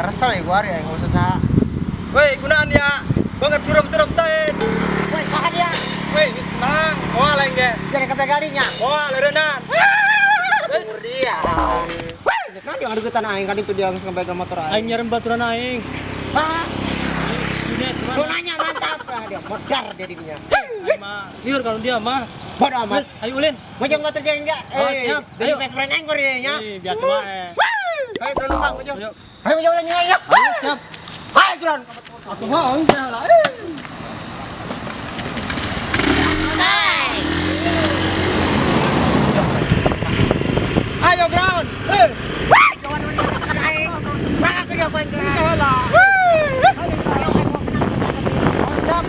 Karesel ya gua hari aing ngurus usaha. Woi, kunaan ya? Banget suram-suram teh. Woi, saha dia? Woi, geus tenang. Moal aing ge. Jadi kepegalinya. Moal leureunnan. Umur dia. Woi, geus naon dia ngadugetan aing kan itu dia geus ngebegal motor aing. Aing nyarem baturan aing. Hah? Lu nanya mantap lah dia, modar dia dirinya. Aing mah liur kalau dia mah. Bodoh amat. Ayo ulin. Mau jangan motor jangan enggak? Oh, siap. Jadi best friend aing dia nya. Biasa wae. Ayo drone bang, maju. Ayo maju ulin ayo. Ayo siap. Ayo drone. Atuh mah aing teh lah. Ayo ground. Wah, kawan kawan aing. Berangkat ke dia kawan. Lah. Ayo aing mau menang. Siap.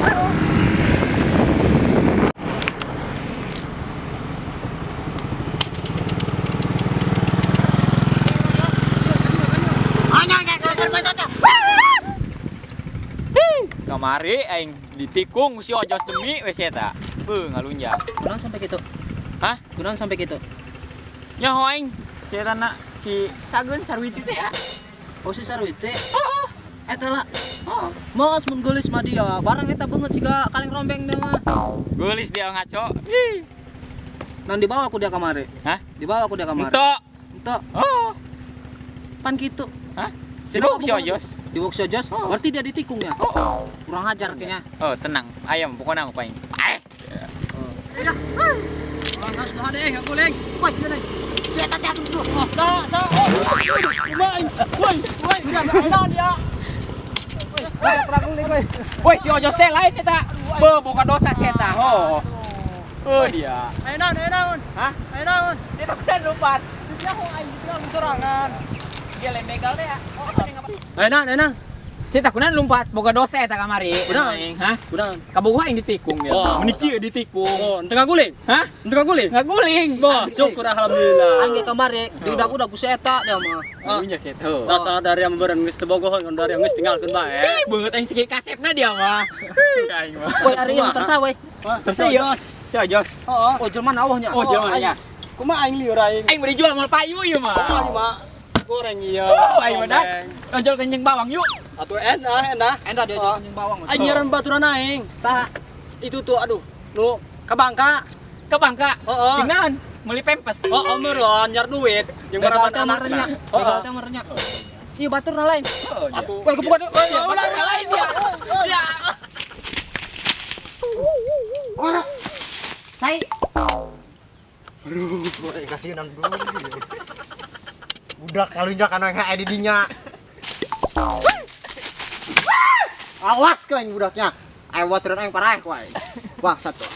Kamari aing ditikung si Ojos demi we eta. Beuh ngalunjak. Kunaon sampai kitu? Hah? Kunaon sampai kitu? Nyaho aing si eta na si Sageun Sarwiti teh ya. Oh si Sarwiti? Heeh. Eta lah. Heeh. Mos mun geulis mah dia, barang eta beungeut siga kaleng rombeng dia mah. Geulis dia ngaco. Ih. Nan dibawa ku dia kamari. Hah? Dibawa ku dia kamari. Entok. Entok. Oh. Pan kitu. Hah? Dibawa si Ojos. Dibawa si Ojos? Oh. Berarti dia ditikung ya? Oh. Kurang ajar kayaknya. Oh, tenang. Ayam pokoknya aku paling. Eh. Woi, si eta teh atuh tuh. Woi, enak dia. Woi, si Ojos teh lain eta. Beuh, boga dosa si eta. Oh. Oh dia. Ayo naon, ayo naon. Hah? Ayo naon. Dia kan lompat. Dia kok aing bilang sorangan. Dia lain begal teh ya. Oh, Ayo naon, ayo naon. Si takunan lompat boga dosa eta kamari. Kunaon? Hah? Kunaon? Kabogoh aing ditikung ya. Oh. Meni kieu ditikung. Oh, ente ngaguling? Hah? Ente ngaguling? Ngaguling. Boh, syukur alhamdulillah. Aing ge kamari diudag-udag ku si eta dia mah. Aduhnya si eta. Dasar dari yang beureun geus teu bogohon kan dari yang geus tinggalkeun bae. Ih, beungeut aing siki kasepna dia mah. Aing mah. Woi, ari ieu motor saha we? Terus ieu si Ojos. Heeh. Oh, jelema na awahnya. Oh, jelema nya. Kumaha aing liur aing? Aing beri jual moal payu ieu mah. Kumaha lima goreng ieu. Oh, aing mah dah. Ojol kenceng bawang yuk. Atuh enak, enak. Enak dia ojol kenceng bawang. Aing nyaran baturan aing. Saha? Itu tuh aduh, nu ka Bangka. Ke Bangka. Heeh. Jeung naon? Meuli pempes. Heeh, meureun nyar duit. Jeung Begal barapan teh anakna. merenya. Begal teh merenya. Ieu baturna lain. Atuh. Woi, kebuka. Ulah lain dia. Ya. Orang. Tai. Aduh, kasihan dulu. Budak ngalunjak anu yang di dinya. Awas ke aing budaknya. Aing baturan aing parah ku aing. Bangsat tuh.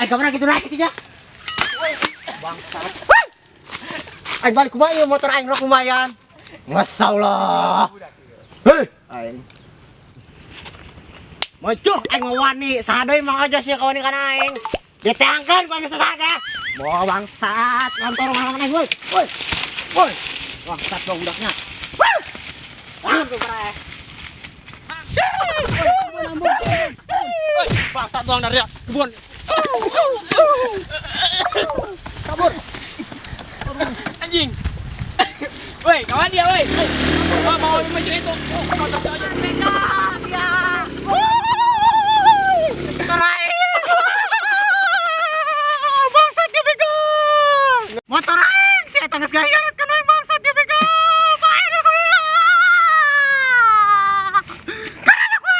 Aing kamana kitu naik kitu nya. Bangsat. Aing balik kumaha ieu motor aing rok lumayan. Masyaallah. Hei, aing. Maju aing mah wani, saha deui Mang Ojos ieu kawani kana aing. Diteangkeun ku aing sasaha. Bawa bangsat, kantor mana aing woi. Woi. Woi. Bangsat dong budaknya. Tangan tuh parah. Woi, bangsat doang dari ya. Kebun. Kabur. Anjing. Woi, kawan dia woi. Gua mau maju itu. Motor si Ojos. Begal dia. Motor aing. Bangsat dia begal. Motor aing si eta geus gayaret kana aing bangsat dia begal. Bae aku. Karena aku.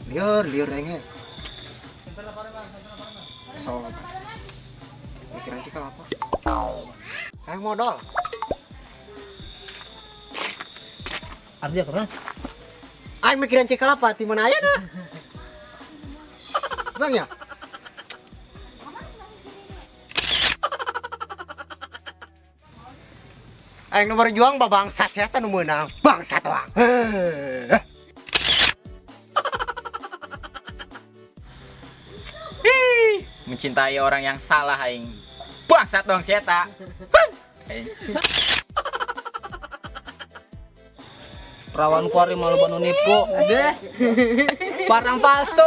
Liur, liur aing. So, mikiran cikal apa? Aing modal. Artinya keren. Aing mikiran cikal apa? Di mana aya dah? Bang ya? Aing nomor juang bangsat saya nu meunang. Bangsat doang. Mencintai orang yang salah aing. Bangsat dong si eta. Aing. Perawan kuari malu banu nipu. Deh. Barang palsu.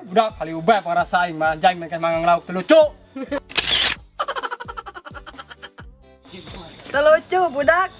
Budak kali ubah pangrasa aing mah anjing mereka mangang lauk lucu. Terlucu budak.